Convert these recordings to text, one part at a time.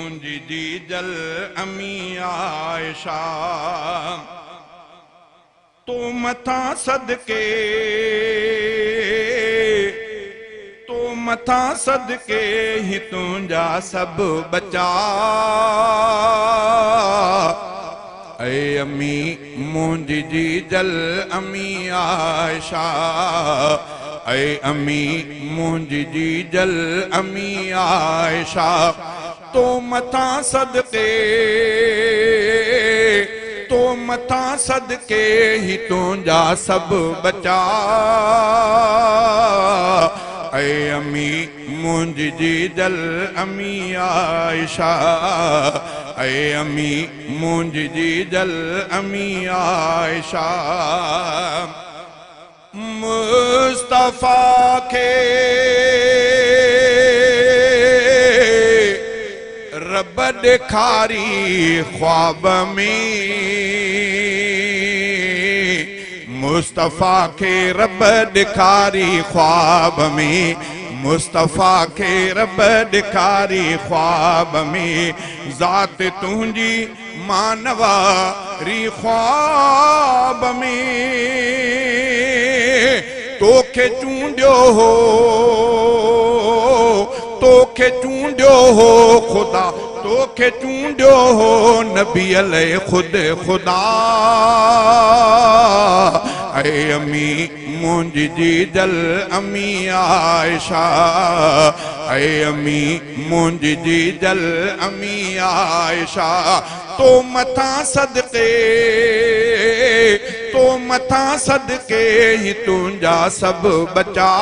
منهنجي جيجل امي عائشه. تو مٿان صدقي، تو مٿان صدقي هي تنهنجا سڀ ٻچا. اي امي منهنجي جيجل امي عائشه، اي امي منهنجي جيجل امي عائشه. تو مٿان صدقي، تو مٿان صدقي هي تنهنجا سڀ ٻچا. اي امي منهنجي جيجل امي عائشه، اي امي منهنجي جيجل امي عائشه. مصطفيٰ کي رب ڏيکاري خواب ۾، مصطفيٰ کي رب ڏيکاري خواب ۾، مصطفيٰ کي رب ڏيکاري خواب ۾، ذات تنهنجي مانواري خواب ۾. توکي چونڊيو هو، توکي چونڊيو هو خدا، توکي چونڊيو هو نبي عليه خود خدا. اي امي منهنجي جيجل امي عائشه، اي امي منهنجي جيجل امي عائشه. تو مٿان صدقي، تو مٿان صدقي هي تنهنجا سڀ ٻچا.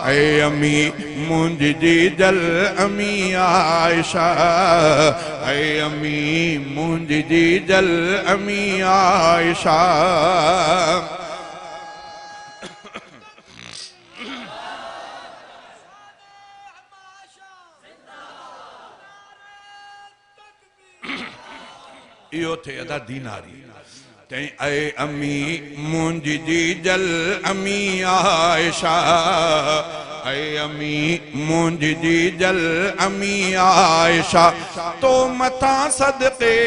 اي امي منهنجي جيجل امي عائشه، اي امي منهنجي جيجل امي عائشه. اهو ٿئي ادا ديناري. چئين اي امي منهنجي جيجل امي عائشه، اي امي منهنجي جيجل امي عائشه. تو مٿان صدقي،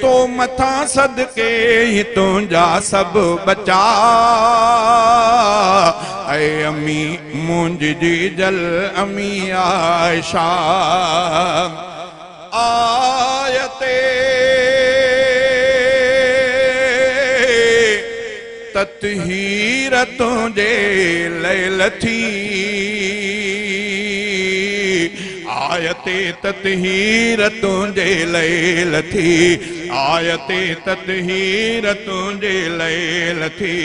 تو مٿان صدقي هي تنهنجا سڀ ٻچا. اي امي منهنجي جيجل امي عائشه. آيتي تطهير تنهنجي ليل ٿي، آيتي تطهير تنهنجي ليل ٿي، آيتي تطهير تنهنجي ليل ٿي.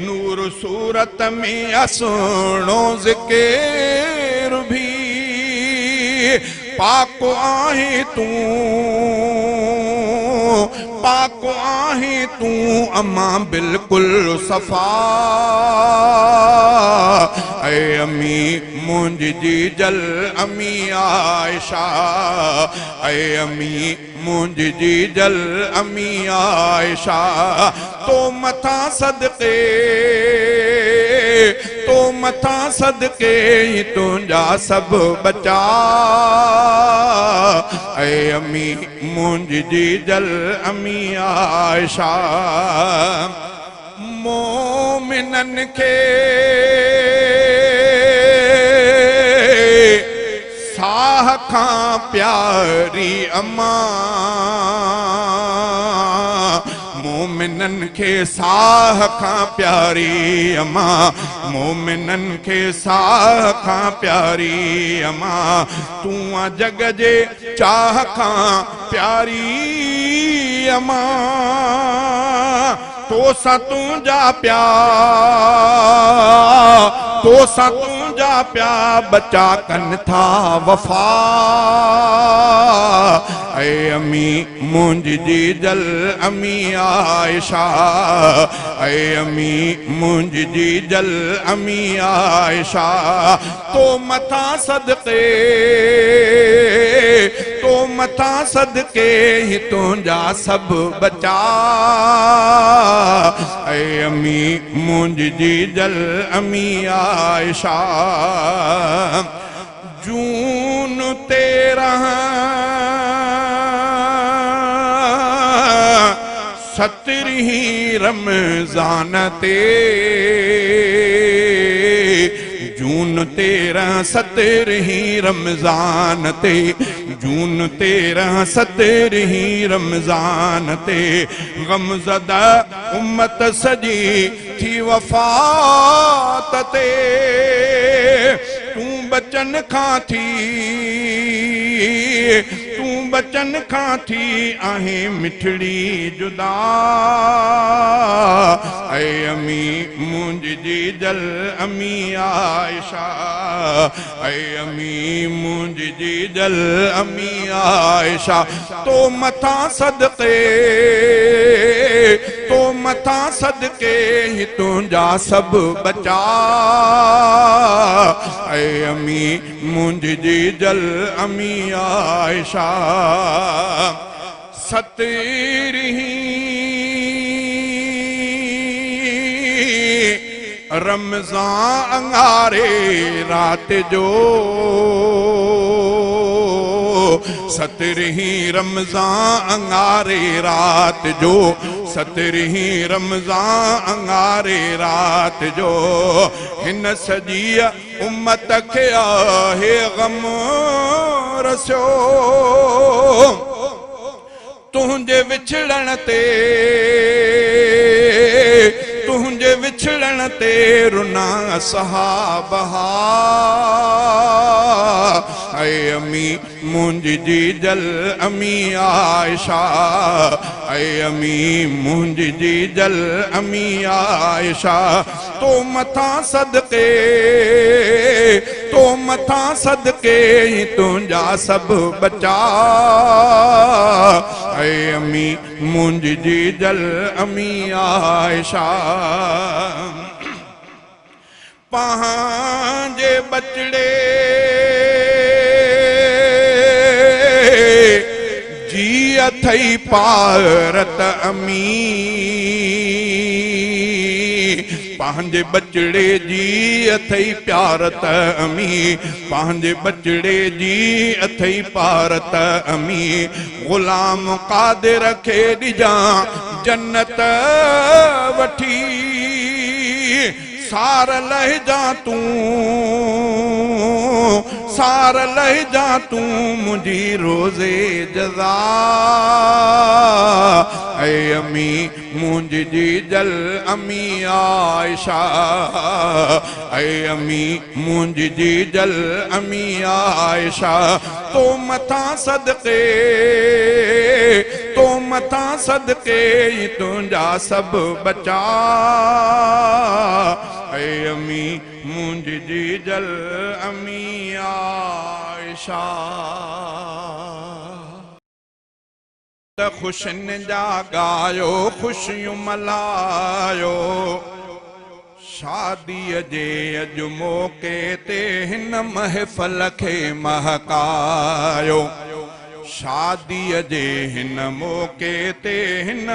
نور صورت ۾ اسڻو ذڪر ڀي، پاڪ آهين تون، پاڪ آهين تون امان بلڪل صفا. اي امي منهنجي جيجل امي عائشه، اي امي منهنجي جيجل امي عائشه. تو مٿان صدقي، تو مٿان صدقي تنهنجا سڀ ٻچا. اي امي منهنجي جيجل امي عائشه. مومنن کي ساهه کان پياري امان، مومنن کي ساهه کان پياري امان، مومنن کي ساهه کان پياري امان. تون آ جڳ جي چاهه کان پياري امان. توسان تنهنجا پيا، توسان تنهنجا پيا ٻچا ڪن ٿا وفا. اي امي منهنجي جيجل امي عائشه، اي امي منهنجي جيجل امي عائشه. تو مٿان صدقي، تو مٿان صدقي هي تنهنجا سڀ ٻچا. اي امي منهنجي جيجل امي عائشه. جون 13 17 رمضان تي، جون 13 17 رمضان تي، جون 13 17 رمضان تي، غمزده امت سڄي ٿي وفات تي، تون بچن کان ٿي، تون بچن کان ٿي آهين مٺڙي جدا، اي امي منهنجي جيجل امي عائشه، اي امي منهنجي جيجل امي عائشه، تو مٿان صدقي، تو مٿان صدقي هي تنهنجا سڀ ٻچا، اي امي منهنجي جيجل امي عائشه. 17 رمضان اڱاري رات جو، 17 رمضان اڱاري رات جو، 17 رمضان اڱاري رات جو، هن سڄيء امت کي آهي غم رسيو، تنهنجي وڇڙڻ تي، تنهنجي وڇڙڻ تي رنا صحابها، اي امي منهنجي جيجل امي عائشه، اي امي منهنجي جيجل امي عائشه، تو مٿان صدقي، تو مٿان صدقي تنهنجا سڀ ٻچا، اي امي منهنجي جيجل امي عائشه. پنهنجي ٻچڙي جي اٿئي پارت امي، پنهنجي ٻچڙي جي اٿئي پيارت امي، پنهنجي ٻچڙي جي اٿئي پارت امي، غلام قادر کي ڏجان جنت وٺي، سار لهجان تون، سار لهجان تون منهنجي روزي جزا، اي امي منهنجي جيجل امي عائشه، اي امي منهنجي جيجل امي عائشه، تو مٿان صدقي، تو مٿان صدقي تنهنجا سڀ ٻچا، اي امي منهنجي جيجل امي عائشه. ته خوشين جا ڳايو خوشيون ملهايو، شاديء جي اڄ موقعي تي هن محفل کي مهڪايو، شاديء جي هن موقعي تي هن.